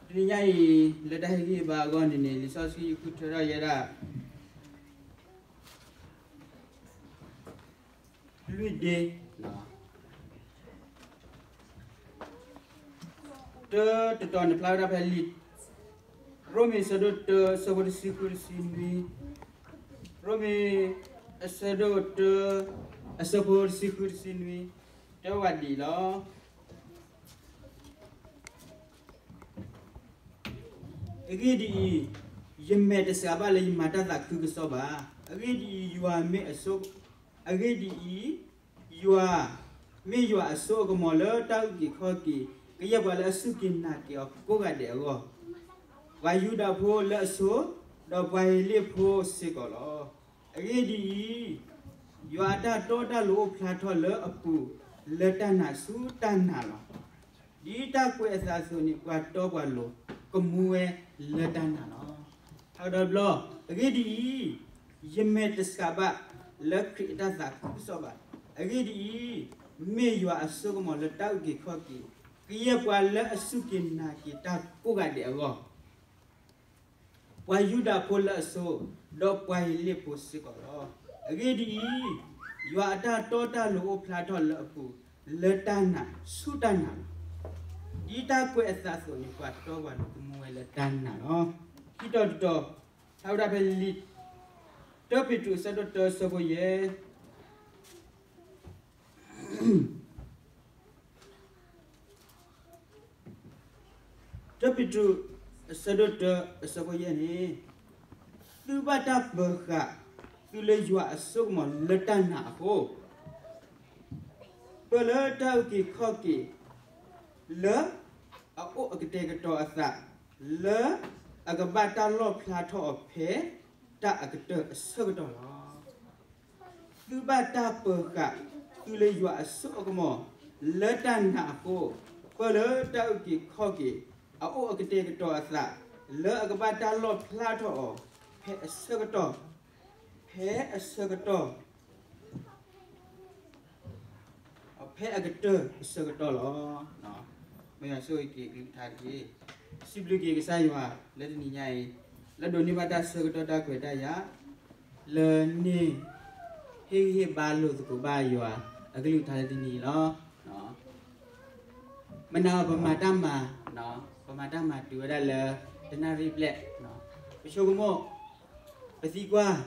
တနံၤညါအံၤ လၢတၢ်ဟ့ၣ်ဂံၢ်ဟ့ၣ်ဘါအဂီၢ်န့ၣ်န့ၣ် လံာ်စီဆှံဃုထၢထီၣ်ယဲဒၣ် လွံၢ်ဒ့, တၢတတီၤန့ၣ်ဖျါဝဲဒၣ်ဖဲလံာ် ရိမ့ၤအဆၢဒိၣ်တၢ အဆၢဖိတဆံဃုတဆံနွံ, ရိမ့ၤအဆၢဒိၣ်တၢ အဆၢဖိတဆံဃုတဆံနွံ, တဲဝဲဒ်အံၤလီၤ. အဂ့ၢ်ဒ်အံၤ, ယမဲာ်တစှၤဘၣ်လၢယမၤတၢ်သးခုကစီၣ်ဘၣ်. အဂ့ၢ်ဒ်အံၤ, ယွၤမ့ၢ်အစိ, အဂ့ၢ်ဒ်အံၤ, ယွၤမ့ၢ်ယွၤအစိအကမီၤလၢတၢ်အုၣ်က့ၤခီၣ်က့ၤ ကယဲၢ်ပှၤလၢအစူၢ်က့ၤနာ်က့ၤအီၤကိးဂၤဒဲးအဂီၢ်, ပှၤယူဒၤဖိလၢအဆိ, ဒီးပှၤဟ့းလ့ၣ်ဖိစ့ၢ်ကီးလီၤ. အဂ့ၢ်ဒ်အံၤ, ယွၤအတၢ်တီတၢ်လိၤအိၣ်ဖျါထီၣ်လၢအပူၤ လၢတၢ်နာ်ဆူတၢ်နာ်လီၤ. ဒ်တၢ်ကွဲးအသးအသိးန့ၣ် ပှၤတီပှၤလိၤကမူဝဲလၢတၢ်နာ်လီၤ. ဟးကဒီးတဘျီ, အဂ့ၢ်ဒ်အံၤ, ယမဲာ်တစှၤဘၣ်လၢခရံာ်အတၢ်သးခုကစီၣ်ဘၣ်. အဂ့ၢ်ဒ်အံၤ, မ့ၢ်ယွၤအစိကမီၤလၢတၢ်အုၣ်က့ၤခီၣ်က့ၤ ကယဲၢ်ပှၤလၢအစူၢ်က့ၤနာ်က့ၤတၢ်ကိးဂၤဒဲးအဂီၢ် ပှၤယူဒၤဖိလၢအဆိ, ဒီးပှၤဟ့းလ့ၣ်ဖိစ့ၢ်ကီးလီၤ. အဂ့ၢ်ဒ်အံၤ, ယွၤအတၢ်တီတၢ်လိၤအိၣ်ဖျါထီၣ်လၢအပူၤ လၢတၢ်နာ်ဆူတၢ်နာ်လီၤ. ဒ်တၢ်ကွဲးအသးအသိးန့ၣ် ပှၤတီပှၤလိၤကမူဝဲလၢတၢ်နာ်လီၤ. ခံတီၤတတီၤ, ဖျါဝဲဒၣ်ဖဲလံာ် တၢပ့းတရူးအဆၢဒိၣ်တၢအဆၢဖိယဲၢ် တၢပ့းတရူး အဆၢဒိၣ်တၢအဆၢဖိယဲၢ်န့ၣ်, သုဘၣ်တၢ်ပၢၤဃာ်သုလၢယွၤအစိကမီၤလၢတၢ်နာ်အဃိ, ပၢလၢတၢ်အုၣ်က့ၤခီၣ်က့ၤ လၢအအိၣ်အကတဲာ်ကတီၤအသး လၢအကဘၣ်တၢ်လီၣ်ဖျါထီၣ်အီၤဖဲတၢ်အကတၢၢ်အဆၢကတီၢ်လီၤ. သုဘၣ်တၢ်ပၢၤဃာ်သုလၢယွၤအစိအကမီၤ လၢတၢ်နာ်အဃိ, ပၢလၢတၢ်အုၣ်က့ၤခီၣ်က့ၤ အအိၣ်အကတဲာ်ကတီၤအသး လၢအကဘၣ်တၢ်လီၣ်ဖျါထီၣ်အီၤ ဖဲအဆၢကတီၢ်, ဖဲအဆၢကတီၢ် ဖဲအကတၢၢ်အဆၢကတီၢ်လီၤ. မ်ယွၤဆိၣ်ဂ့ၤက့ၤအကလုၢ်ကထါတက့ၢ်. စံးဘျုးက့ၤကစၢ်ယွၤလၢတနံၤညါအံၤ, လၢဒိးန့ၢ်ဘၣ်တၢ်ဆၢကတီၢ်တၢ်ခွဲးတၢ်ယာ်, လၢန့ၢ်ဟ့ၣ်ဂံၢ်ဟ့ၣ်ဘါလိာ်သကိးဘၣ်ယွၤအကလုၢ်ကထါလၢတနံၤအံၤလီၤ. မနုၤပမၤတၢ်မၤ, ပမၤတၢ်မၤတုၤဝဲဒၣ်လၢ တနၣ်ရံၣ်ဘျဲၣ်, ပဆိကမိၣ်, ပသံကွၢ်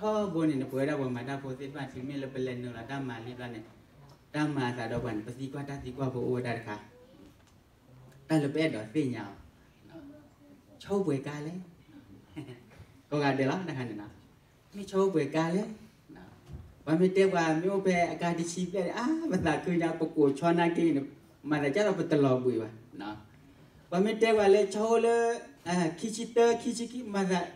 ထီဘိန့ၣ် နပဝဲဒၣ်ပှၤမၤတၢ်ဖိသ့ၣ်တဖၣ် တုၤမ့ၢ်လၢပလဲၤနုာ်လီၤတၢ်မၤလံဘျီန့ၣ်, တၢ်မၤအသးဒီးပှၤန့ၣ် ပသံကွၢ်တၢ်သံကွၢ်ဖိအိၣ်ဝဲဒၣ်တခါ, တၢ်လၢပအဲၣ်ဒိးသ့ၣ်ညါအီၤ, ဆီအိၣ်ပှဲၤကါလဲၣ်, ကိးဂၤဒဲးလီၤတခါန့ၣ်, မ့ၢ်ဆီအိၣ်ပှဲၤကါလဲၣ်, ပှၤမ့ၢ်တဲပှၤမ့ၢ်အိၣ်ဖဲအကါတဆံဘျဲၣ်န့ၣ် အါ ပသးခုညါ ပကိးဆီနာ်က့န့ၣ်, မၤသးဒ်သိးပတလီၤဘှံးဘၣ် ပှၤမ့ၢ်တဲပှၤလၢဆီအိၣ်လၢ ခံဆံတၢ ခံဆံခံ မၤသး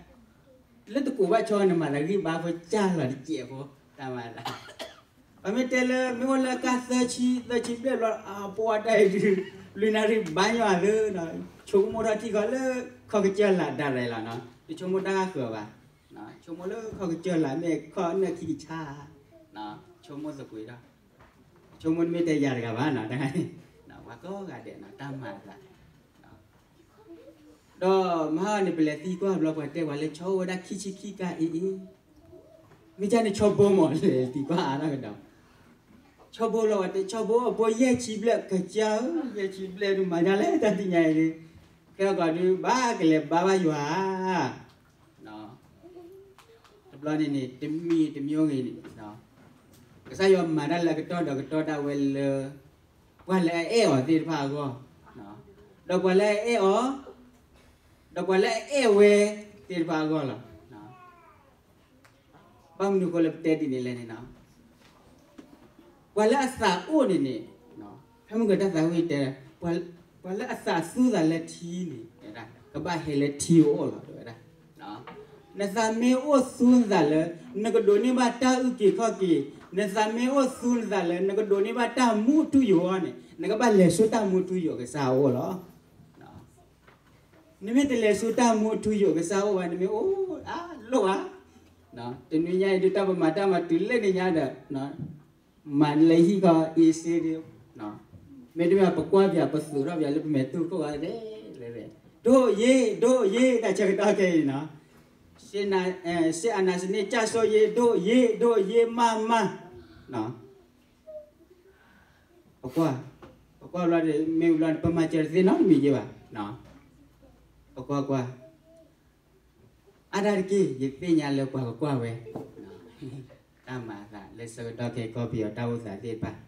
လၢတကိးဘၣ်ဆီန့ၣ် မၤသးဂံၢ်ဘါဖိကၢ်လီၤတစဲးဖိ, တၢ်မၤသး, ပှၤမ့ၢ်တဲလၢမ့ၢ်အိၣ်လၢကါသၢဆံ သၢဆံဘျဲၣ်ဘျီ အပှၤတၢ်အံၤဒုး လွံၢ်နၣ်ရံၣ်ဘါညီအီၤလၢ ဆိကမိၣ်ထီၣ်ထံကီၢ်လၢခီၣ်ကစၢၢ်လးဒၣ်လဲာ်လီၤ, တဆိကမိၣ်တၢ်ဃၢၤဘၣ်, ဆိကမိၣ်လၢခီၣ်ကစၢၢ်လး မ့ၢ်ခီၣ်နၢၣ်ခံကဆါ, ဆိကမိၣ်သကွ့ၤဒီး ဆိကမိၣ်တမ့ၢ်တဲယၤတဂၤဘၣ်နီၤ, တဂၤန့ၣ် ပှၤကိးဂၤဒဲးနီၤ တၢ်မၤအသး, ဒီးမဟါန့ၣ် ပလဲၤသံကွၢ်ဘျီ ပှၤတဲပှၤလၢဆီအိၣ်ဝဲဒၣ်ခံဆံခံကါအံၤအံၤ, မ့ၢ်ကၢ်န့ၣ်ဆီဘိမး လဲၤသံကွၢ်အါထီၣ်ကဒီး, ဆီဘိလီၤ ပှၤတဲဆီဘိ အဖိယဲၢ်ဆံဘျဲၣ်ကစၢ်ဧၢ, ယဲၢ်ဆံဘျဲၣ်ဒုးမၤဒ်လဲၣ်တၢ်သ့ၣ်ညါအံၤ, ခဲအံၤကီးဒုး ဘၣ်ကလဲၤဘါဘၣ်ယွၤဧါ တဘျီန့ၣ်န့ၣ် တမံၤတမံၤဂ့ၤန့ၣ် ကစၢ်ယွၤမၤတၢ်လၢအကတီၢ်ဒီးကတီၢ်ဒၣ်ဝဲလၢ ပှၤလၢအအဲၣ်အီၤသ့ၣ်တဖၣ်အဂီၢ်, ဒီးပှၤလၢအအဲၣ်အီၤ, ဒီးပှၤလၢအအဲၣ်ဝဲသ့ၣ်တဖၣ်အဂီၢ်လီၤ. ဘၣ်မနုၤအဃိလၢပတဲဒ်န့ၣ်လဲၣ်န့ၣ်, ပှၤလၢအသးအိၣ်န့ၣ်န့ၣ်, ဖဲမုၢ်ကတၢၢ်သးဝံၣ်တဲ, ပှၤလၢအသးသူသးလၢထံန့ၣ် ကဘၣ်ဟဲလၢထံအအိၣ်လီၤ တဲဝဲဒၣ်. နသးမ့ၢ်အိၣ်သူနသးလၢ နကဒိးန့ၢ်ဘၣ်တၢ်အုၣ်က့ၤခီၣ်က့ၤ, နသးမ့ၢ်အိၣ်သူနသးလၢ နကဒိးန့ၢ်ဘၣ်တၢ်မူထူယိာ်အဂီၢ်န့ၣ် နကဘၣ်လဲၤဆူတၢ်မူထူယိာ်ကစၢ်အအိၣ်လီၤ. နမ့ၢ်တလဲၤဆူတၢ်မူထူယိာ်ကစၢ်အအိၣ်ဘၣ် နမ့ၢ်အိၣ်အါလိၣ်ဧါ. တနွံညါအံၤဒုး တၢ်ပမၤတၢ်မၤတုၤလၢန့ၣ်ညါဒီး မၤလၢဟံၣ်ခီအ့စ့ဒီး မ့တမ့ၢ်ပကွၢ်ပၠး ပသုးထီၣ်ပၠးလၢပမဲာ်တူၢ်ခိၣ်အီၤ ဒိၣ်ယ့ၢ် ဒိၣ်ယ့ၢ် တၢ်ဆၢကတီၢ်ခဲအံၤနီၤ, စစ်အာဏာရှင် ကျဆုံးရေး ဒိၣ်ယ့ၢ် ဒိၣ်ယ့ၢ် မးမး, ပကွၢ်, ပကွၢ်ဘျီ မ့ၢ်ဘျီ ပမၤစၢၤတသ့နီတမံၤယ့ၢ်ဘၣ်, ပကွၢ်ကွၢ် အါတက့ၢ် ယသ့ၣ်ညါလၢပှၤကကွၢ်ဝဲ တၢ်မၤအသးလၢဆၢကတီၢ်ခဲအံၤ ကီၢ်ပယီၤတၢ်အိၣ်သးသ့ၣ်တဖၣ်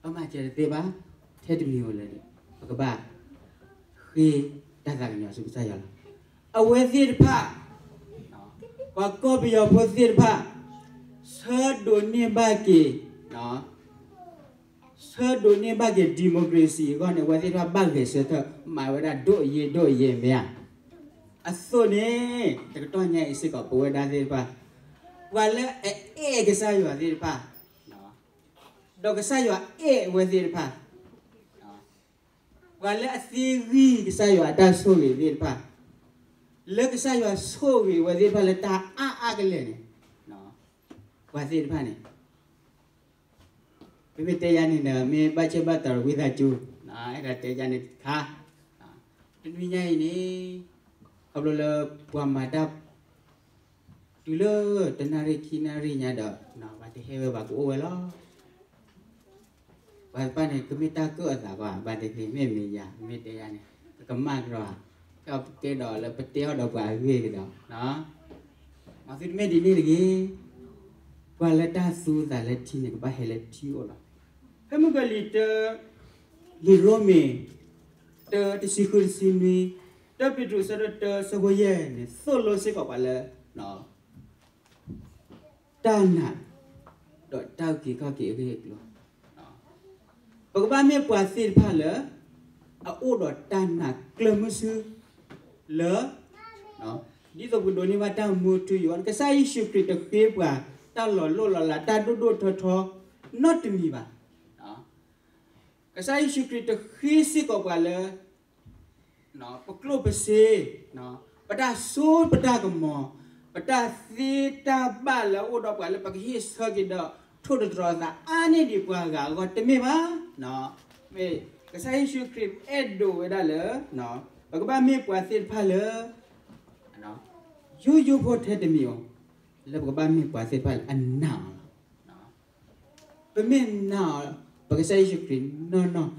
ပမၤစၢၤတသ့ဘၣ်, ထဲတမံၤဧိၤလၢ ပကဘၣ်ဃ့တၢ်သးကညီၤဆူကစၢ်ယွၤလီၤ. အဝဲသ့ၣ်တဖၣ် ပှၤကီၢ်ပယီၤဖိသ့ၣ်တဖၣ် ဆၢဒိးန့ၢ်ဘၣ်က့ၤ ဆၢဒိးန့ၢ်ဘၣ်က့ၤ democracy အဂီၢ်န့ၣ် အဝဲသ့ၣ်တဖၣ်ဘၣ်ဂဲၤဆၢထၢၣ် မၤဝဲဒၣ်ဒိၣ်ယ့ၢ်ဒိၣ်ယ့ၢ်မ့ၢ်ဧါ. အသိးန့ၣ် တကတီၢ်ညါအံၤစ့ၢ်ကီး ပဝဲဒၣ်သ့ၣ်တဖၣ် ပှၤလၢအအဲၣ်ကစၢ်ယွၤသ့ၣ်တဖၣ် ဒီးကစၢ်ယွၤအဲၣ်အဝဲသ့ၣ်တဖၣ် ပှၤလၢအသ့ဂံၢ်ကစၢ်ယွၤအတၢ်ဆိၣ်ဂ့ၤသ့ၣ်တဖၣ်, လၢကစၢ်ယွၤဆိၣ်ဂ့ၤအဝဲသ့ၣ်တဖၣ်လၢတၢ်အါအါကလဲာ်န့ၣ်, ပှၤသ့ၣ်တဖၣ်န့ၣ် ပမ့ၢ်တဲယၤန့ၣ်ဒီး မ့ၢ်ဘၣ်ဆၢဘၣ်တီၤဝံသးစူၤ, အဲၣ်ဒိးတဲယၤန့ၣ်တခါ, တနွံညါအံၤန့ၣ် ခီဖျိလၢပှၤမၤတၢ် တုၤလၢတနၣ်ရံၣ်ခံနၣ်ရံၣ်ညါဒီး ပှၤတဟဲဝဲဘၣ် ကအိၣ်ဝဲလီၤ. ပှၤတဖၣ်န့ၣ် ကမ့ၢ်တၢ်ကၢၣ်အသးကွၢ် ဘၣ်သ့ၣ်သ့ၣ် မ့ၢ်မ့ၢ်ယၤ မ့ၢ်တဲယၤန့ၣ် ကကမၣ်ကဒီး ကဲဒီးလၢပတဲအီၤဒီးပှၤအဂ့ၢ်ကဒီး, မ့ၢ်သုတမ့ၢ်ဒ်န့ၣ်တဂ့ၤ, ပှၤလၢတၢ်သူသးလၢထံန့ၣ် ကဘၣ်ဟဲလၢထံအိၣ်လီၤ. ဖဲမုၢ်ကလံၤတၢ လံာ်ရိမ့ၤ တၢ တဆံဃု တဆံနွံ, တၢပ့းတရူး ဆၢဒိၣ်တၢ ဆၢဖိယဲၢ်န့ၣ် သိၣ်လိစ့ၢ်ကီးပှၤလၢ တၢ်နာ် ဒီးတၢ်အုၣ်က့ၤခီၣ်က့ၤအဂ့ၢ်အကျိၤ, ပကဘၣ်မ့ၢ်ပှၤသ့ၣ်တဖၣ်လၢ အအိၣ်ဒီးတၢ်နာ်ကျၢၤမုဆူ လၢ ဒ်သိးပကဒိးန့ၢ်ဘၣ်တၢ်မူထူယိာ် ကစၢ်ယ့ၣ်ၡူးခရံာ်တဃ့ပှၤ တၢ်လီၤလိၢ်လီၤလး တၢ်ဒိၣ်ဒိၣ်ထီထီ နီတမံၤဘၣ်. ကစၢ်ယ့ၣ်ၡူးခရံာ်တဃ့စ့ၢ်ကီးပှၤလၢ ပကျိၣ်ပစ့, ပတၢ်စိပတၢ်ကမီၤ, ပတၢ်သ့တၢ်ဘၣ်လၢအအိၣ်ဒီးပှၤလၢပကဟ့ၣ်ဆၢက့ၤဒီး ထိၣ်သတြီၤသးအါန့ၢ်ဒံးပှၤဂၤအဂီၢ်တမ့ၢ်ဘၣ်. မ့ၢ်ကစၢ်ယ့ၣ်ၡူးခရံာ်အဲၣ်ဒိးဝဲဒၣ်လၢ ပကဘၣ်မ့ၢ်ပှၤသ့ၣ်တဖၣ်လၢ ယိယိဖိထဲတမံၤဧိၤ လၢပကဘၣ်မ့ၢ်ပှၤသ့ၣ်တဖၣ်လၢအနာ်အီၤလီၤ. ပမ့ၢ်နာ်အီၤ ပကစၢ်ယ့ၣ်ၡူးခရံာ်နီၢ်နီၢ်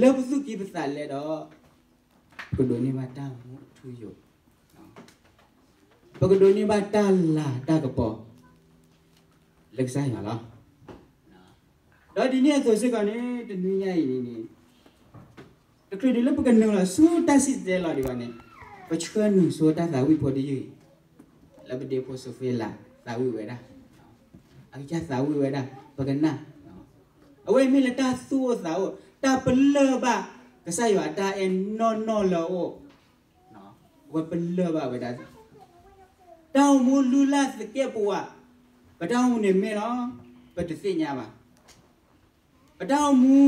လၢပသူၣ်ကံၢ်ပသးလဲဒီး ပကဒိးန့ၢ်ဘၣ်တၢ်မူအထူအယိာ်, ပကဒိးန့ၢ်ဘၣ်တၢ်လၤတၢ်ကပီၤ လၢကစၢ်ယွၤလီၤ. ဒီးဒ်န့ၣ်အသိးစ့ၢ်ကီးန့ၣ် တနွံညါအံၤန့ၣ်န့ၣ် တချုးဒံးလၢပကနုာ်လီၤဆူတၢ်စံၣ်တဲၤတဲလီၤဒံးဘၣ်န့ၣ် ပဆှၢနုာ်ဆိတၢ်သးဝံၣ်ဖိတယုၢ်အံၤ လၢပဒ့ဖိစီၤဖ့လးသးဝံၣ်ဝဲဒၣ်, အကစၢ်သးဝံၣ်ဝဲဒၣ် ပကနၣ်, အဝဲအံၤမ့ၢ်လၢတၢ်သူၣ်အိၣ်သးအိၣ် တၢ်ပလၢၢ်ဘၣ် ကစၢ်ယွၤအတၢ်အဲၣ်နီၢ်နီၢ်လၢအအိၣ်, အဝဲပလၢၢ်ဘၣ်ဝဲဒၣ် တၢ်အိၣ်မူလုၢ်လၢ်သကဲးပဝး, ပတၢ်အိၣ်မူန့ၣ်မ့ၢ်လီၤ, ပတသ့ၣ်ညါဘၣ်. ပတၢ်အိၣ်မူ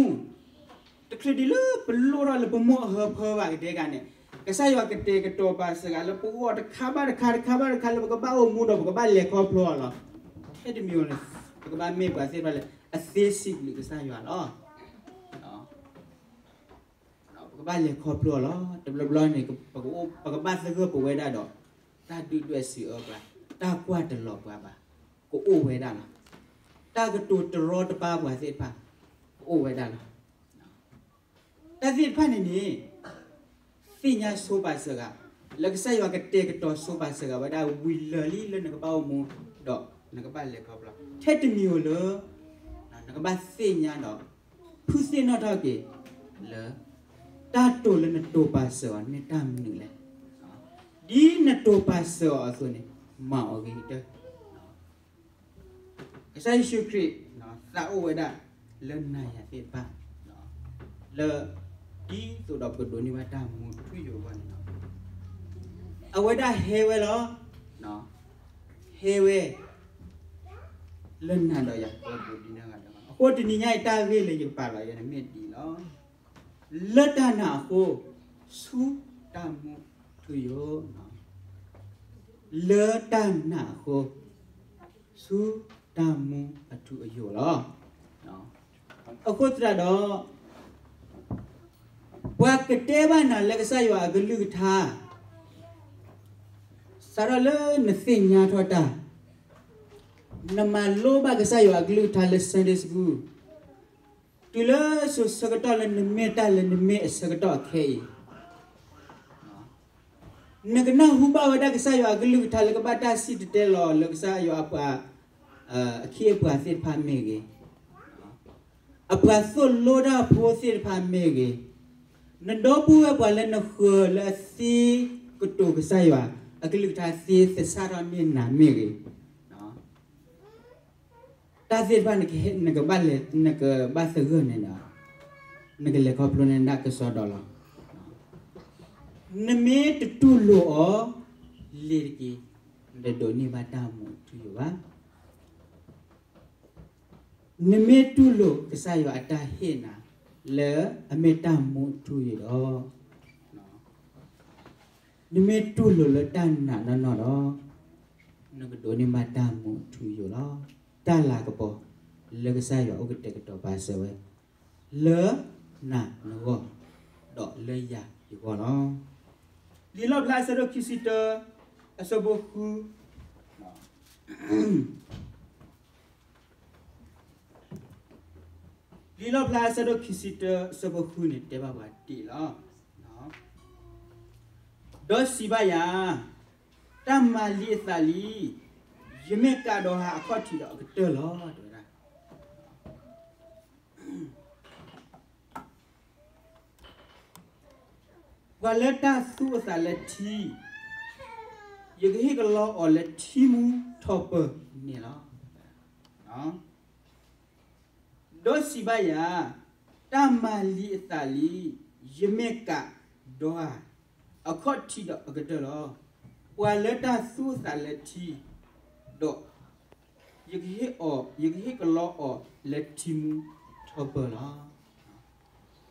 တချုးဒံးလၢပလိၣ်ထီၣ်လၢပမိၢ်အဟၢဖၢဘၣ်ကတဲဂၤန့ၣ် ကစၢ်ယွၤကတဲာ်ကတီၤပာ်စၢၤဂၤလၢပဂီၢ်တခါဘၣ်တခါ တခါဘၣ်တခါ လၢပကဘၣ်အိၣ်မူဒီးပကဘၣ်လဲၤခီဖျိအီၤလီၤ. ထဲတမံၤဧိၤန့ၣ် ပကဘၣ်မ့ၢ်ပှၤသ့ၣ်တဖၣ်လၢအသ့စံးဘျုးကစၢ်ယွၤလီၤ. ပကဘၣ်လဲၤခီဖျိအီၤလီၤ. တဘျီဘျီန့ၣ် ပကဘၣ်သဂၢၢ်ပဝဲဒၣ်ဒီး တၢ်ဒုၣ်ဒွဲၣ်စံးအၢပှၤ, တၢ်ကွၢ်တလီၤပှၤဘၣ်, ကအိၣ်ဝဲဒၣ်လီၤ. တၢ်ကတိၤတရီတပါပှၤသ့ၣ်တဖၣ် ကအိၣ်ဝဲဒၣ်လီၤ. တၢ်သ့ၣ်တဖၣ်န့ၣ်န့ၣ် သ့ၣ်ညါဆိပာ်စၢၤဂၤ, လၢကစၢ်ယွၤကတဲာ်ကတီၤဆိပာ်စၢၤဂၤဝဲဒၣ် ဝံၤလၢာ်လံလၢနကဘၣ်အိၣ်မူ ဒီးနကဘၣ်လဲၤခီဖျိ, ထဲတမံၤဧိၤလၢ နကဘၣ်သ့ၣ်ညါဒီး ဖုသ့ၣ်နီၣ်ထီၣ်က့ၤ လၢ တၢ်တိာ်လၢနတိာ်ပာ်စၢၤအီၤန့ၣ်တၢ်မနုၤလဲၣ်. ဒ်နတိာ်ပာ်စၢၤအီၤအသိးန့ၣ် မၤအီၤဂ့ၤကတၢၢ် ကစၢ်ယ့ၣ်ၡူးခရံာ် သးအိၣ်ဝဲဒၣ် လၢနၤယၤသ့ၣ်တဖၣ် လၢ ဒ်သိးဒီးပကဒိးန့ၢ်ဘၣ်တၢ်မူထူယိာ်အဂီၢ်န့ၣ်လီၤ. အဝဲဒၣ်ဟဲဝဲလီၤ. ဟဲဝဲ လၢနၤဒီးယၤကိးဒံးနီၢ်ဂၤဒဲးလီၤ. အဃိတနံၤညါအံၤတၢ်ဂ့ၢ်လၢယကပာ်လီၤယဲန့ၣ်မ့ၢ်ဒ်အံၤလီၤ. လၢတၢ်နာ်အဃိ ဆူတၢ်မူထူယိာ် လၢတၢ်နာ်အဃိ ဆူတၢ်မူအထူအယိာ်လီၤ. အဃိသတးဒီး ပှၤကတဲဘၣ်နၤလၢကစၢ်ယွၤအကလုၢ်ကထါ စးထီၣ်လၢနသ့ၣ်ညါထီၣ်တၢ်, နမၤလိဘၣ်ကစၢ်ယွၤအကလုၢ်ကထါလၢ Sunday School, တုၤလၢစိၤဆၢကတီၢ်လၢနမ့ၢ်တၢ်လၢနမ့ၢ်အဆၢကတီၢ်အခဲအံၤ, နကနၢ်ဟူဘၣ်ဝဲဒၣ်ကစၢ်ယွၤအကလုၢ်ကထါလၢကဘၣ်တၢ်စံၣ်တဲၤတဲလီၤလၢကစၢ်ယွၤအပှၤ, အခ့အပှၤသ့ၣ်တဖၣ်မ့ၢ်ဂ့ၤ, အပှၤသိၣ်လိတၢ်ဖိသ့ၣ်တဖၣ်မ့ၢ်ဂ့ၤ, နဒီပုၢ်ဝဲၢ်ပှၤလၢနဃၢၤလၢအသ့ကတိၤကစၢ်ယွၤ အကလုၢ်ကထါသ့သဆၣ်ထီၣ်န့ၢ်နၤမ့ၢ်ဂ့ၤ, တၢ်သ့ၣ်တဖၣ် နကဘၣ်သဂၢၢ်န့ၣ်ဒီး နကလဲၤခီဖျိန့ၢ်ဒၣ်ကစီဒီလီၤ. နမ့ၢ်တတူၢ်လိာ်အီၤ လ့ၤတက့ၢ်, နတဒိးန့ၢ်ဘၣ်တၢ်မူအထူအယိာ်ဘၣ်. နမ့ၢ်တူၢ်လိာ်ကစၢ်ယွၤအတၢ်ဟ့ၣ်နၤ လၢအမ့ၢ်တၢ်မူအထူအယိာ်ဒီး နမ့ၢ်တူၢ်လိာ်လၢတၢ်နာ်နီၢ်နီၢ်ဒီး နကဒိးန့ၢ်ဘၣ်တၢ်မူအထူအယိာ်လီၤ. တၢ်လၤကပီၤလၢကစၢ်ယွၤအိၣ်ကတဲာ်ကတီၤပာ်စၢၤဝဲ လၢနၤနဂီၢ် ဒီးလၢယၤယဂီၢ်လီၤ. လံာ်လီၣ်ဖျါအဆၢဒိၣ်ခံဆံတၢ အဆၢဖိဃု လံာ်လီၣ်ဖျါအဆၢဒိၣ်ခံဆံတၢ အဆၢဖိဃုန့ၣ် တဲဘၣ်ပှၤဒ်အံၤလီၤ. ဒီးစံးဘၣ်ယၤ, တၢ်မၤလံအသးလံ, ယမ့ၢ်ကးဒီးဟးအခီၣ်ထံးဒီးအကတၢၢ်လီၤ တဲဝဲဒၣ်. ပှၤလၢတၢ်သူအသးလၢထံ, ယကဟ့ၣ်ကလီအီၤလၢထံမူထီၣ်ပၢၢ်န့ၣ်လီၤ. ဒီးစံးဘၣ်ယၤ, တၢ်မၤလံအသးလံ, ယမ့ၢ်ကးဒီးဧါ, အခီၣ်ထံးဒီးအကတၢၢ်လီၤ. ပှၤလၢတၢ်သူအသးလၢထံ, ဒီး ယကဟ့ၣ်အီၤ, ယကဟ့ၣ်ကလီအီၤလၢထံမူထီၣ်ပၢၢ်လီၤ.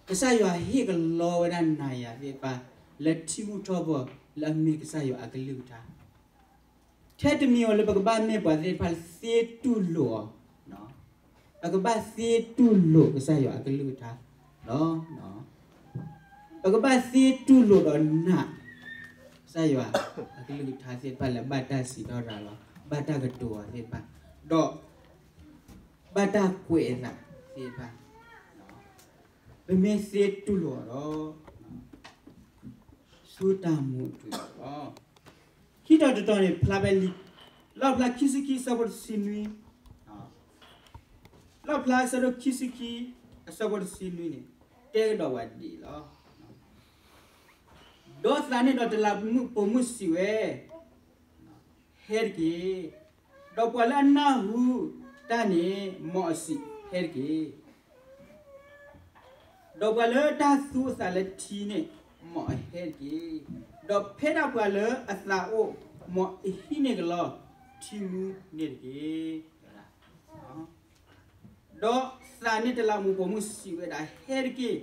ကစၢ်ယွၤဟ့ၣ်ကလီဝဲဒၣ်နၤယၤသ့ၣ်တဖၣ် လၢထံမူထီၣ်ပၢၢ် လၢအမ့ၢ်ကစၢ်ယွၤအကလုၢ်ကထါ, ထဲတမံၤဧိၤလၢပကဘၣ်မ့ၢ်ပှၤသ့ၣ်တဖၣ်သ့တူၢ်လိာ်အီၤ, ပကဘၣ်သ့တူၢ်လိာ်ကစၢ်ယွၤအကလုၢ်ကထါလီၤ. ပကဘၣ်သ့တူၢ်လိာ်ဒီးနာ် ကစၢ်ယွၤအကလုၢ်ကထါသ့ၣ်တဖၣ်လၢဘၣ်တၢ်စံးထီၣ်ရၤလီၤ, ဘၣ်တၢ်ကတိၤအီၤသ့ၣ်တဖၣ်, ဒီး ဘၣ်တၢ်ကွဲးအသးသ့ၣ်တဖၣ်, ပမ့ၢ်သ့တူၢ်လိာ်အီၤဒီး ဆူတၢ်မူအထူအယိာ်လီၤ. ခံတီၤတတီၤန့ၣ် ဖျါဖဲလံာ်, လီၣ်ဖျါခံဆံခံအဆၢဖိတဆံနွံ, လီၣ်ဖျါအဆၢဒိၣ်ခံဆံခံ အဆၢဖိတဆံနွံန့ၣ် တဲကဒီးဝဲဒ်အံၤလီၤ. ဒီးသးန့ၣ်ဒီးတလးမူးပိာ်မုၣ်စံးဝဲ, ဟဲတက့ၢ်. ဒီးပှၤလၢအနၢ်ဟူတၢ်န့ၣ် မ်အစံး, ဟဲတက့ၢ်. ဒီးပှၤလၢတၢ်သူအသးလၢထံန့ၣ် မ်အဟဲတက့ၢ်. ဒီးဖဲဒၣ်ပှၤလၢအသးအိၣ် မ်အဟံးန့ၢ်ကလီထံမူန့ၣ်တက့ၢ်. ဒီးသးန့ၣ်တလးမူးပိာ်မုၣ်စံးဝဲဒၣ်, ဟဲတက့ၢ်.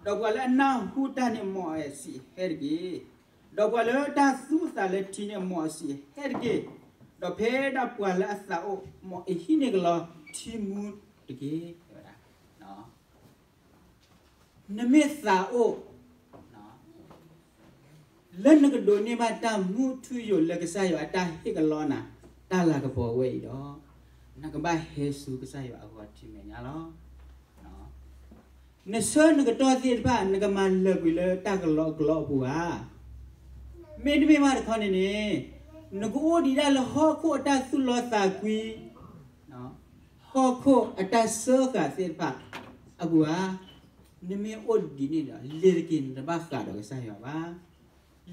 ဒီးပှၤလၢအနၢ်ဟူတၢ်န့ၣ် မ်အစံး, ဟဲတက့ၢ်. ဒီးပှၤလၢတၢ်သူအသးလၢထံန့ၣ် မ်အစံး, ဟဲတက့ၢ်. ဒီးဖဲဒၣ်ပှၤလၢအသးအိၣ် မ်အဟံးန့ၢ်ကလီထံမူတက့ၢ်. တဲဝဲဒၣ် နမ့ၢ်သးအိၣ် လၢနကဒိးန့ၢ်ဘၣ်တၢ်မူထူယိာ်လၢကစၢ်ယွၤအတၢ်ဟ့ၣ်ကလီနၤ တၢ်လၤကပီၤဝဲအံၤဒီး နကဘၣ်ဟဲဆူကစၢ်ယွၤအဂီၢ်ထံမဲာ်ညါလီၤ. နဆၢနကတီၢ်သ့ၣ်တဖၣ် နကမၤလၢာ်ကွံာ်လၢတၢ်ကလီကလီအပူၤဧါ. မ့တမ့ၢ်ဘၣ်တခီန့ၣ်န့ၣ် နကအိၣ်ဒံးဒၣ်လၢဟီၣ်ခိၣ်အတၢ်သူၣ်လီသးကွံ ဟီၣ်ခိၣ်အတၢ်စၢဃာ်သ့ၣ်တဖၣ်အပူၤဧါ. နမ့ၢ်အိၣ်ဒ်န့ၣ်ဒီး လ့ၤတက့ၢ် နတဘၣ်ဃးဒီးကစၢ်ယွၤဘၣ်.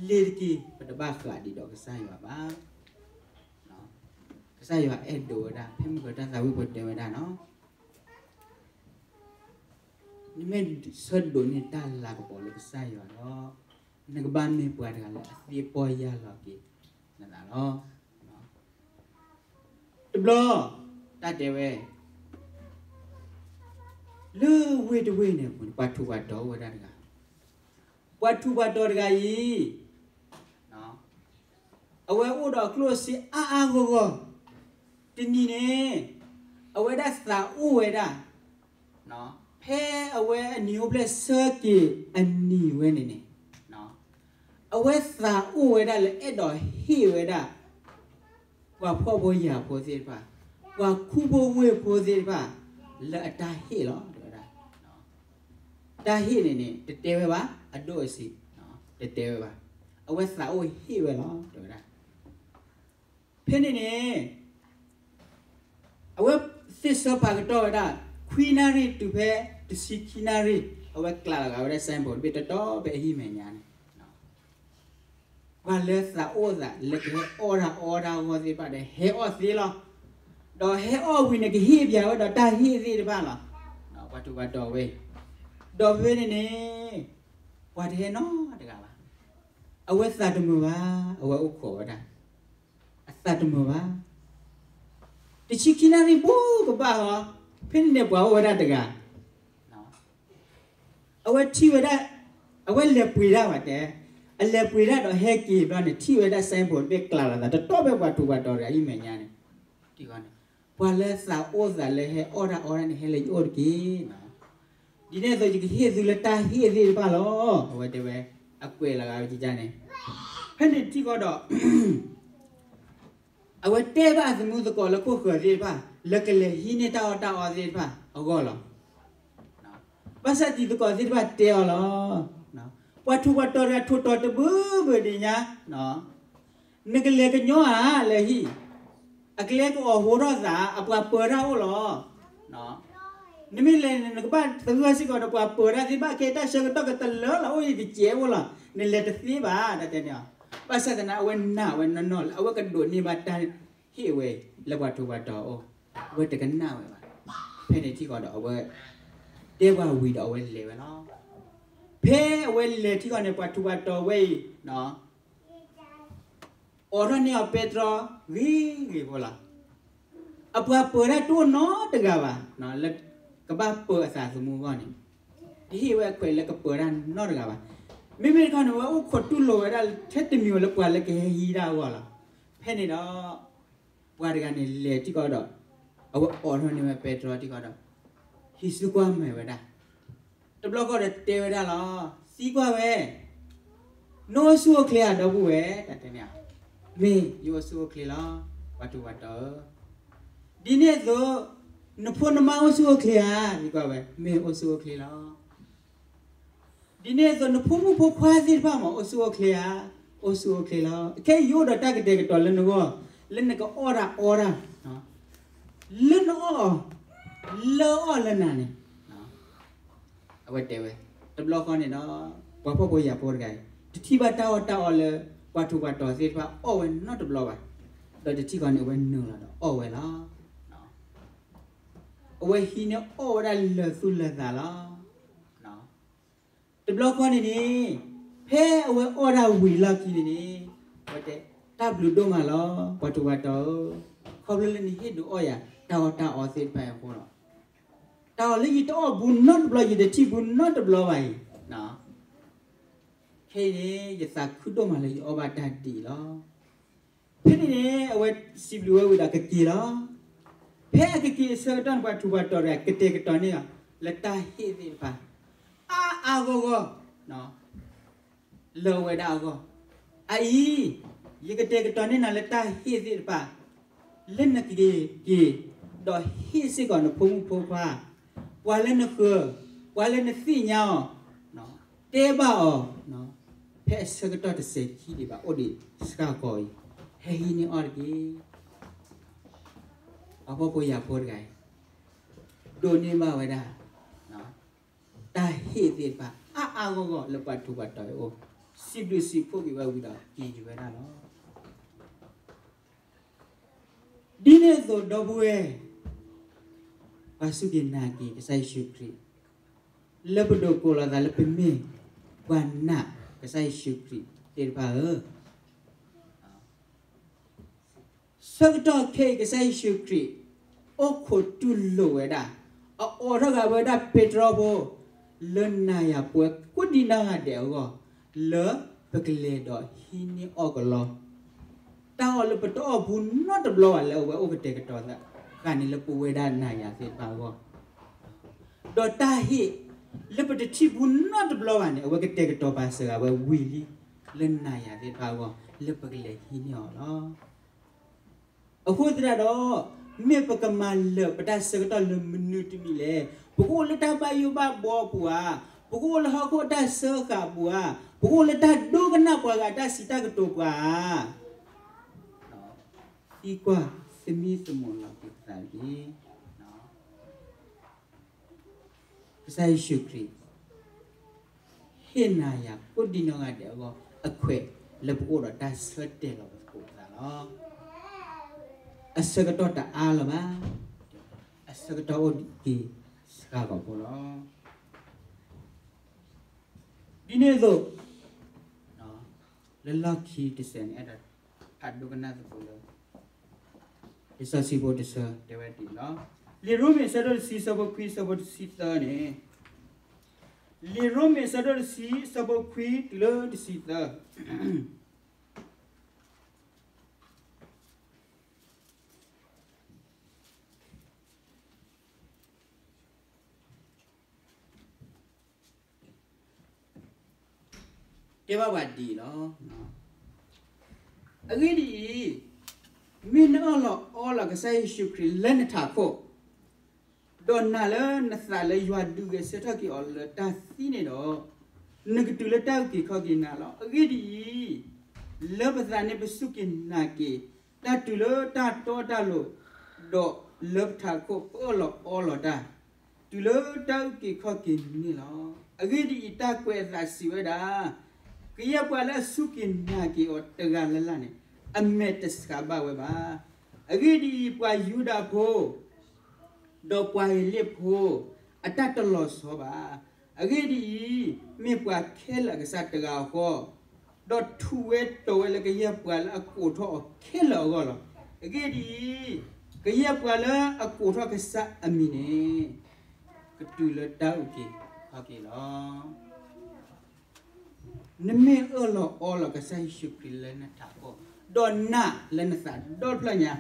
လ့ၤတက့ၢ် ပတဘၣ်ဃးဒံးဒီးကစၢ်ယွၤဘၣ်. ကစၢ်ယွၤအဲၣ်ဒိးဝဲဒၣ် ဖဲမုၢ်ကတၢၢ်သးဝံၣ်ပှၤတဲဝဲဒၣ်နီၤ နမ့ၢ်ဆၢဒိးန့ၢ်တၢ်လၤကပီၤလၢကစၢ်ယွၤဒီး နကဘၣ်မ့ၢ်ပှၤတဂၤလၢအသ့ပီၢ်ယၢ်လီၤက့ၤနသးလီၤ. တဘျီ တၢ်တဲဝဲ လၢဝ့ၢ်တဝ့ၢ်န့ၣ် ပှၤထူးပှၤတီၤအိၣ်ဝဲဒၣ်တဂၤ, ပှၤထူးပှၤတီၤတဂၤအံၤ အဝဲအိၣ်ဒီးအကျိၣ်အစ့အါအါဂီၢ်ဂီၢ်, တနံၤန့ၣ် အဝဲဒၣ်သးအိၣ်ဝဲဒၣ် ဖဲ အဝဲအနံၤအိၣ်ဖျဲၣ်ဆၢက့ၤအနံၤဝဲန့ၣ်န့ၣ်, အဝဲသးအိၣ်ဝဲဒၣ်လၢအဲၣ်ဒိးဟ့ၣ်ဝဲဒၣ် ပှၤဖှီၣ်ဖိယာ်ဖိသ့ၣ်တဖၣ်, ပှၤခူဖိဝ့ၢ်ဖိသ့ၣ်တဖၣ် လၢအတၢ်ဟ့ၣ်လီၤ တဲဝဲဒၣ်. တၢ်ဟ့ၣ်န့ၣ်န့ၣ် တတဲဝဲဘၣ်, အဒိၣ်အဆံး, တတဲဝဲဘၣ်. အဝဲသးအိၣ်ဟ့ၣ်ဝဲလီၤ တဲဝဲဒၣ်. ဖဲန့ၣ်န့ၣ် အဝဲသ့ၣ်ဆၢဖးကတီၢ်ဝဲဒၣ် ခွံနၣ်ရံၣ်တုၤဖဲ တဆံခံနၣ်ရံၣ် အဝဲကျးလီၤဂာ်ဝဲဒၣ် signboard တဘ့ၣ်တီတီဖဲအဟံၣ်မဲာ်ညါန့ၣ် ပှၤလၢသးအိၣ်သးလၢကဟဲအီၣ်တၢ်အီတၢ်အဂီၢ်သ့ၣ်တဖၣ်ဒီး ဟဲအီၣ်သ့လီၤ. ဒီးဟဲအီၣ်ဝံၤန့ၣ် ကဟ့ၣ်ပၠးဝဲဒီးတၢ်ဟ့ၣ်သ့ၣ်တဖၣ်လီၤ. ပှၤထူးပှၤတီၤဝဲ, ဒီးဖဲန့ၣ်န့ၣ် ပှၤတဟဲနီတဂၤဘၣ်. အဝဲသးတမုာ်ဘၣ်, အဝဲအိၣ်ခိးဝဲဒၣ်, အသးတမုာ်ဘၣ်. တဆံခံနၣ်ရံၣ်ဘူးကဘၣ်လီၤ, ဖဲန့ၣ်န့ၣ်ပှၤအိၣ်ဝဲဒၣ်တဂၤ အဝဲထံၣ်ဝဲဒၣ်, အဝဲလဲၤပှ့ၤတၢ်ဘၣ်တဲ, အလဲၤပှ့ၤတၢ်ဒီးဟဲက့ၤဘျီန့ၣ် ထံၣ်ဝဲဒၣ် signboard တဘ့ၣ်ကျးလီၤသး တီတီဖဲပှၤထူးပှၤတီၤတဂၤအဟံၣ်မဲာ်ညါန့ၣ်, ထံၣ်ဃီန့ၣ်, ပှၤလၢသးအိၣ်သးလၢဟဲအီၣ်တၢ်အီတၢ်န့ၣ် ဟဲလၢယအိၣ်တက့ၢ်. ဒ်န့ၣ်အသိးယကဟ့ၣ်သုလၢတၢ်ဟ့ၣ်သ့ၣ်တဖၣ်လီၤ. အဝဲတဲဝဲ, အကွဲးလီၤဂာ်ဝဲကကါန့ၣ်, ဖဲန့ၣ်ထံၣ်ဃီဒီး အဝဲတဲဘၣ်အသမူသကိးလၢခိၣ်ဃၢၤသ့ၣ်တဖၣ် လၢကလဲၤဟံးန့ၢ်တၢ်အီၣ်တၢ်အီသ့ၣ်တဖၣ်အဂီၢ်လီၤ. ဘၣ်ဆၣ်တံၤသကိးသ့ၣ်တဖၣ်တဲအီၤလီၤ. ပှၤထူးပှၤတီၤတဂၤထိၣ်တီၤတဘျုးဘျုးဒံးညါ, နကလဲၤကညီဧါလၢဟံၣ်, အကျဲကအီၣ်ဟိထီၣ်သး အပှၤပၢၤတၢ်အိၣ်လီၤ. နမ့ၢ်လဲၤန့ၣ် နကဘၣ်သဂၢၢ်စ့ၢ်ကီးဒီးပှၤပၢၤတၢ်သ့ၣ်တဖၣ် ခဲအံၤတၢ်ဆၢကတီၢ်ကတလၢလီၤ အိၣ်အံၤတစဲးအိၣ်လီၤ နလဲၤတသ့ဘၣ် တၢ်တဲန့ၣ်. ဘၣ်ဆၣ်သနာ်က့ အဝဲနာ်ဝဲနီၢ်နီၢ်လၢ အဝဲကဒိးန့ၢ်ဘၣ်တၢ်ဟ့ၣ်ဝဲအံၤ လၢပှၤထူးပှၤတီၤအအိၣ်, အဝဲတကနၣ်ဝဲဘၣ်. ဖဲန့ၣ်ထံၣ်ဃီဒီး အဝဲတဲပှၤဝံၤဒီးအဝဲလဲၤဝဲလီၤ. ဖဲအဝဲလဲၤထံၣ်ဃီန့ၣ် ပှၤထူးပှၤတီၤဝဲအံၤ အိးထီၣ်န့ၢ်အီၤပဲတြီဂ့ၤဂ့ၤဖိလီၤ. အပှၤပၢၤတၢ်တအိၣ်နီတဂၤဘၣ် လၢကဘၣ်ပၢၤအသးသမူအဂီၢ်န့ၣ်, တဟ့ၣ်ဝဲအခွဲးလၢကပၢၤတၢ်နီတဂၤဘၣ်. မ့မ့ၢ်တခီန့ၣ် အဝဲအိၣ်ခိးတူၢ်လိာ်ဝဲဒၣ်ထဲတမံၤဝဲလၢပှၤလၢကဟဲဟံးတၢ်အဂီၢ်လီၤ. ဖဲန့ၣ်ဒီး ပှၤတဂၤန့ၣ်လဲၤထံၣ်ဃီဒီး အဝဲအိးထီၣ်န့ၢ်ဝဲပဲတြီထံၣ်ဃီဒီး ဟံးစုကွၢ်မဲာ်ဝဲဒၣ်. တဘျီဃီဒီးတဲဝဲဒၣ်လီၤ, သံကွၢ်ဝဲ, နအိၣ်ဆူၣ်အိၣ်ချ့ဧါ ဒီပုၢ်ဝဲၢ် တၢ်တဲန့ၣ်ဧါ. မ့ၢ်ယအိၣ်ဆူၣ်အိၣ်ချ့လီၤ ပှၤထူးပှၤတီၤဧၢ. ဒ်န့ၣ်အသိး နဖိနမါအိၣ်ဆူၣ်အိၣ်ချ့ဧါ သံကွၢ်ဝဲ. မ့ၢ်အိၣ်ဆူၣ်အိၣ်ချ့လီၤ. ဒ်န့ၣ်အသိး နဖိမုၣ်ဖိခွါသ့ၣ်တဖၣ်မ့ၢ် အိၣ်ဆူၣ်အိၣ်ချ့ဧါ. အိၣ်ဆူၣ်အိၣ်ချ့လီၤ. ခဲအံၤယအိၣ်ဒီးတၢ်ကတဲာ်ကတီၤလၢနဂီၢ် လၢနကအီၣ်တၢ်အီတၢ် လၢနအီၣ်အီၤ လၢအီၣ်လၢနၤန့ၣ် အဝဲတဲဝဲ. တဘျီဃီန့ၣ်ဒီး ပှၤဖှီၣ်ဖိယာ်ဖိတဂၤအံၤ တထံၣ်ဘၣ်တၢ်အီၣ်တၢ်အီလၢ ပှၤထူးပှၤတီၤသ့ၣ်တဖၣ်အီၣ်ဝဲနီတဘျီဘၣ်. ဒီးတထံၣ်ဃီန့ၣ် အဝဲနုာ်လီၤဒီးအီၣ်ဝဲလီၤ. အဝဲဟံးန့ၢ်အီၣ်ဝဲဒၣ်လၢာ်သူၣ်လၢာ်သးလီၤ. တဘျီဃီန့ၣ်န့ၣ် ဖဲအဝဲအီၣ်တၢ်ဝံၤလီၢ်ခံန့ၣ်န့ၣ် အဝဲတဲ, တၢ်ဘျုးဒိၣ်မးလီၤ ပှၤထူးပှၤတီၤဧၢ, ခီဖျိလၢနဟ့ၣ်ဒုးအီၣ်ယၤ တၢ်အီၣ်တၢ်အီသ့ၣ်တဖၣ်အံၤအဃိလီၤ. တၢ်အီၣ်လၢယတအီၣ်ဘူးနီတဘျီ ယတထံၣ်ဘူးနီတဘျီဘၣ်အံၤ, ခဲအံၤန့ၣ် ယသးခုဒိၣ်မးလၢယအီၣ်ဘၣ်တၢ်ဒ်အံၤလီၤ. ဖဲန့ၣ်န့ၣ် အဝဲစံးဘျုးဝဲဝံၤဒီးကက့ၤလီၤ. ဖဲအကက့ၤအဆၢကတီၢ်န့ၣ် ပှၤထူးပှၤတီၤတဂၤ ကတဲာ်ကတီၤန့ၢ်အီၤ လၢတၢ်ဟ့ၣ်သ့ၣ်တဖၣ် အါအါဂီၢ်ဂီၢ် လၢအဝဲဒၣ်အဂီၢ်, အအံၤ ယကတဲာ်ကတီၤန့ၢ်နၤလၢတၢ်ဟ့ၣ်သ့ၣ်တဖၣ် လၢနကက့ၤက့ၤ ဒီးဟ့ၣ်စ့ၢ်ကီးနဖိမုၣ်ဖိခွါ, ပှၤလၢနဃၢၤ, ပှၤလၢနသ့ၣ်ညါအီၤ, တဲဘၣ်အီၤ, ဖဲအဆၢကတီၢ်တစဲးခံဒံးဘၣ် အိၣ်ဒံးစှၤကီးအံၤ, ဟဲဟံးန့ၢ်အီၣ်တက့ၢ်. ပှၤဖှီၣ်ဖိယာ်ဖိတဂၤအံၤ ဒိးန့ၢ်ဘၣ်ဝဲဒၣ် တၢ်ဟ့ၣ်သ့ၣ်တဖၣ် အါအါဂီၢ်ဂီၢ်လၢပှၤထူးပှၤတီၤအအိၣ်, စံးဘျုးစံးဖှိၣ်က့ၤဝဲဝံၤဒီးက့ၤက့ၤဝဲဒၣ်လီၤ. ဒ်န့ၣ်အသိးဒီပုၢ်ဝဲၢ်, ပှၤစူၢ်က့ၤနာ်က့ၤကစၢ်ယ့ၣ်ၡူးခရံာ်, လၢပဒိးကိးလီၤသးလၢပမ့ၢ်ပှၤနာ်ကစၢ်ယ့ၣ်ၡူးခရံာ်သ့ၣ်တဖၣ်ဧၢ, ဆၢကတီၢ်ခဲအံၤ ကစၢ်ယ့ၣ်ၡူးခရံာ် အိၣ်ခိးတူၢ်လိာ်ဝဲဒၣ်, အအိးထီၣ်ဃာ်ဝဲဒၣ်ပဲတြီဖိ လၢနၤယၤပှၤကိးဒံနီၢ်ဂၤဒဲးအဂီၢ်, လၢပကလဲၤဒီးဟံးန့ၢ်အီၣ်ကလီ တၢ်အီၣ်လၢပတအီၣ်ဘူးနီတဘျီဘၣ်လၢအဝဲအိၣ်ကတဲာ်ကတီၤဃာ်န့ၣ်လၢပဝဲဒၣ်နၤယၤသ့ၣ်တဖၣ်အဂီၢ်, ဒီးတၢ်ဟ့ၣ် လၢပတထံၣ်ဘူးနီတဘျီဘၣ်န့ၣ် အဝဲကတဲာ်ကတီၤပာ်စၢၤဂ့ၤဝဲဝံၤလံ လၢနၤယၤသ့ၣ်တဖၣ်အဂီၢ် လၢပကလဲၤဟံးန့ၢ်အီၤလီၤ. အဃိသတးဒီး မ့ၢ်ပကမၤလၢာ်ပတၢ်ဆၢကတီၢ်လၢမနုၤတမံၤလဲၣ်. ပကအိၣ်လၢတၢ်ဘၣ်ယိၣ်ဘၣ်ဘှီအပူၤဧါ, ပကအိၣ်လၢဟီၣ်ခိၣ်အတၢ်စၢဃာ်အပူၤဧါ, ပကအိၣ်လၢတၢ်ဒိကနၣ်ပှၤဂၤအတၢ်စံးတၢ်ကတိၤပူၤဧါ. သံကွၢ်သမံသမိးလီၤက့ၤပသးတက့ၢ်. ကစၢ်ယ့ၣ်ၡူးခရံာ် ဟ့ၣ်နၤယၤကိးဒံနီၢ်ဂၤဒဲးအဂီၢ် အခွဲးလၢပကအိၣ်ဒီးတၢ်ဆၢတဲာ်လီၤပသးလီၤ. အဆၢကတီၢ်တအါလၢၤဘၣ်, အဆၢကတီၢ်အိၣ်ဒံးက့ၤစှၤကီးဖိလီၤ. ဒ်န့ၣ်အသိး လၢလီၢ်ခံတစဲးန့ၣ် အဲၣ်ဒိးဖးဒိကနၣ်သကိးလၢ လံာ်စီဆှံဖိတဆၢတဲဝဲဒ်အံၤလီၤ. လံာ်ရိမ့ၤအဆၢဒိၣ်တဆံ အဆၢဖိခွံ အဆၢဖိတဆံသၢန့ၣ်, လံာ်ရိမ့ၤအဆၢဒိၣ်တဆံ အဆၢဖိခွံတုၤလၢတဆံသၢ တဲဘၣ်ပှၤဒ်အံၤလီၤ. အဂ့ၢ်ဒ်အံၤ, မ့ၢ်နအၢၣ်လီၤအီလီၤကစၢ်ယ့ၣ်ၡူးခရံာ်လၢနထးခိၣ်, ဒီးနာ်လၢနသးလၢယွၤဒုးဂဲၤဆၢထၢၣ်က့ၤအီၤလၢတၢ်သံန့ၣ်ဒီး, နကတုၤလၢတၢ်အုၣ်က့ၤခီၣ်က့ၤနၤလီၤ. အဂ့ၢ်ဒ်အံၤ, လၢပသးန့ၣ်ပစူၢ်က့ၤနာ်က့ၤ တၢ်တုၤလၢတၢ်တီတၢ်လိၤ, ဒီးလၢပထးခိၣ်ပအၢၣ်လီၤအီလီၤတၢ် တုၤလၢတၢ်အုၣ်က့ၤခီၣ်က့ၤန့ၣ်လီၤ. အဂ့ၢ်ဒ်အံၤ, တၢ်ကွဲးအသးစံးဝဲဒၣ်, ကယဲၢ်ပှၤလၢအစူၢ်က့ၤနာ်က့ၤအီၤတဂၤလၢ်လၢ်န့ၣ်, အမဲာ်တဆှးဘၣ်ဝဲဘၣ်. အဂ့ၢ်ဒ်အံၤ, ပှၤယူဒၤဖိ ဒီးပှၤဟ့းလ့ၣ်ဖိ အတၢ်တလီၤဆီဘၣ်. အဂ့ၢ်ဒ်အံၤ, မ့ၢ်ပှၤခဲလၢာ်အကစၢ်တဂၤဃီ, ဒီးထူးဝဲတီၤဝဲလၢကယဲၢ်ပှၤလၢအကိးထီၣ်အီၤခဲလၢာ်အဂီၢ်လီၤ. အဂ့ၢ်ဒ်အံၤ, ကယဲၢ်ပှၤလၢအကိးထီၣ်ကစၢ်အမံၤန့ၣ်, ကတုၤလၢတၢ်အုၣ်က့ၤခီၣ်က့ၤလီၤ. နမ့ၢ်အၢၣ်လီၤအီလီၤကစၢ်ယ့ၣ်ၡူးခရံာ်လၢနထးခိၣ်, ဒီးနာ်လၢနသးဒီဖျၢၣ်ညါ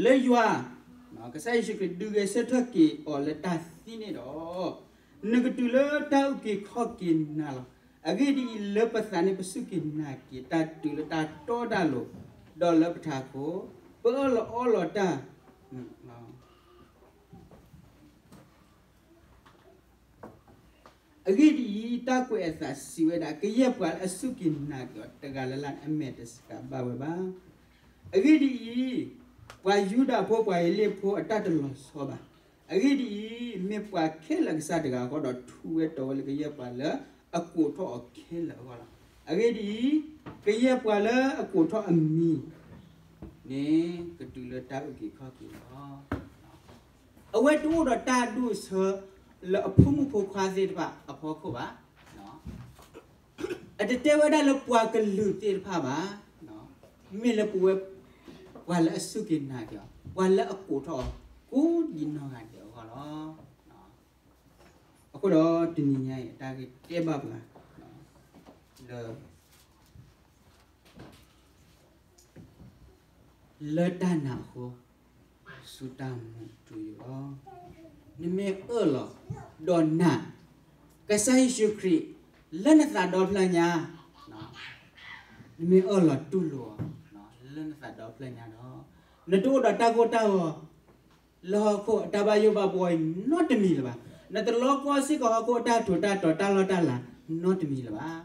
လၢယွၤ, ကစၢ်ယ့ၣ်ၡူးခရံာ်ဒုးဂဲၤဆၢထၢၣ်က့ၤအီၤလၢတၢ်သံန့ၣ်ဒီး, နကတုၤလၢတၢ်အုၣ်က့ၤခီၣ်က့ၤနၤလီၤ. အဂ့ၢ်ဒ်အံၤ, လၢပသးန့ၣ်ပစူၢ်က့ၤနာ်က့ၤတၢ်တုၤလၢတၢ်တီတၢ်လိၤ, ဒီးလၢပထးခိၣ် ပအၢၣ်လီၤအီလီၤတၢ် အဂ့ၢ်ဒ်အံၤ, တၢ်ကွဲးအသးစံးဝဲဒၣ်, ကယဲၢ်ပှၤလၢအစူၢ်က့ၤနာ်က့ၤအီၤတဂၤလၢ်လၢ်န့ၣ် အမဲာ်တဆှးဘၣ်ဝဲဘၣ်. အဂ့ၢ်ဒ်အံၤ, ပှၤယူဒၤဖိပှၤဟ့းလ့ၣ်ဖိအတၢ်တလီၤဆီဘၣ်. အဂ့ၢ်ဒ်အံၤ, မ့ၢ်ပှၤခဲလၢာ်အကစၢ်တဂၤဃီဒီး ထူးဝဲတီၤဝဲလၢကယဲၢ်ပှၤလၢအကိးထီၣ်အီၤခဲလၢာ်အဂီၢ်လီၤ. အဂ့ၢ်ဒ်အံၤ, ကယဲၢ်ပှၤလၢအကိးထီၣ်အမံၤန့ၣ် ကတုၤလၢတၢ်အုၣ်က့ၤခီၣ်က့ၤလီၤ. အဝဲတအိၣ်ဒီးတၢ်ဒိၣ်ဆၢလၢအဖိမုၣ်ဖိခွါသ့ၣ်တဖၣ်အဖီခိၣ်ဘၣ်. အတတဲဝဲဒၣ်လၢပှၤကလုာ်သ့ၣ်တဖၣ်ဘၣ်. မ့ၢ်လၢပဝဲ ပှၤလၢအစူၢ်က့ၤနာ်က့ၤအီၤ, ပှၤလၢအကိးထီၣ်အီၤ ကိးဒံးနီၢ်ဂၤဒဲးအဂီၢ်လီၤ. အဃိဒီးတနံၤညါအံၤ အတၢ်ဂ့ၢ်တဲဘၣ်ပှၤ လၢ လၢတၢ်နာ်အဃိ ဆူတၢ်မူထူယိာ်လီၤ. နမ့ၢ်အၢၣ်လီၤ ဒီးနာ် ကစၢ်ယ့ၣ်ၡူးခရံာ် လၢနသးဒီဖျၢၣ်ညါ, နမ့ၢ်အၢၣ်လီၤတူၢ်လိာ်အီၤ လၢနသးဒီဖျၢၣ်ညါဒီး နတအိၣ်ဒီးတၢ်ကိၢ်တၢ်ဂီၤ လၢဟီၣ်ခိၣ်အတၢ်ဘၣ်ယိၣ်ဘၣ်ဘှီအံၤနီတမံၤလၢၤဘၣ်. နတလီၤကီစ့ၢ်ကီးဟီၣ်ခိၣ်အတၢ်ထူးတၢ်တီၤတၢ်လီၢ်တၢ်လၤနီတမံၤလၢၤဘၣ်.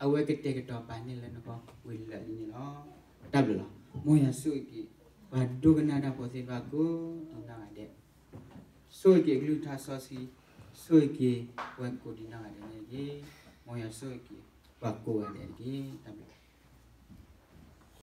အဝဲကတဲာ်ကတီၤပာ်န့ၢ်လၢနဂီၢ်ဝံၤလၢာ်လံန့ၣ်လီၤ. တၢ်ဘျုးလီၤ. မ်ယွၤဆိၣ်ဂ့ၤက့ၤ ပှၤဒိကနၣ်တၢ်ဖိသ့ၣ်တဖၣ်ကိးဒံးနီၢ်ဂၤဒဲး, ဆိၣ်ဂ့ၤက့ၤအကလုၢ်ကထါစီဆှံ, ဆိၣ်ဂ့ၤက့ၤပှၤကိးဒံးနီၢ်ဂၤဒဲးန့ၣ်တက့ၢ်. မ်ယွၤဆိၣ်ဂ့ၤက့ၤ ပှၤကိးဂၤဒဲးတက့ၢ်. တၢ်ဘျုး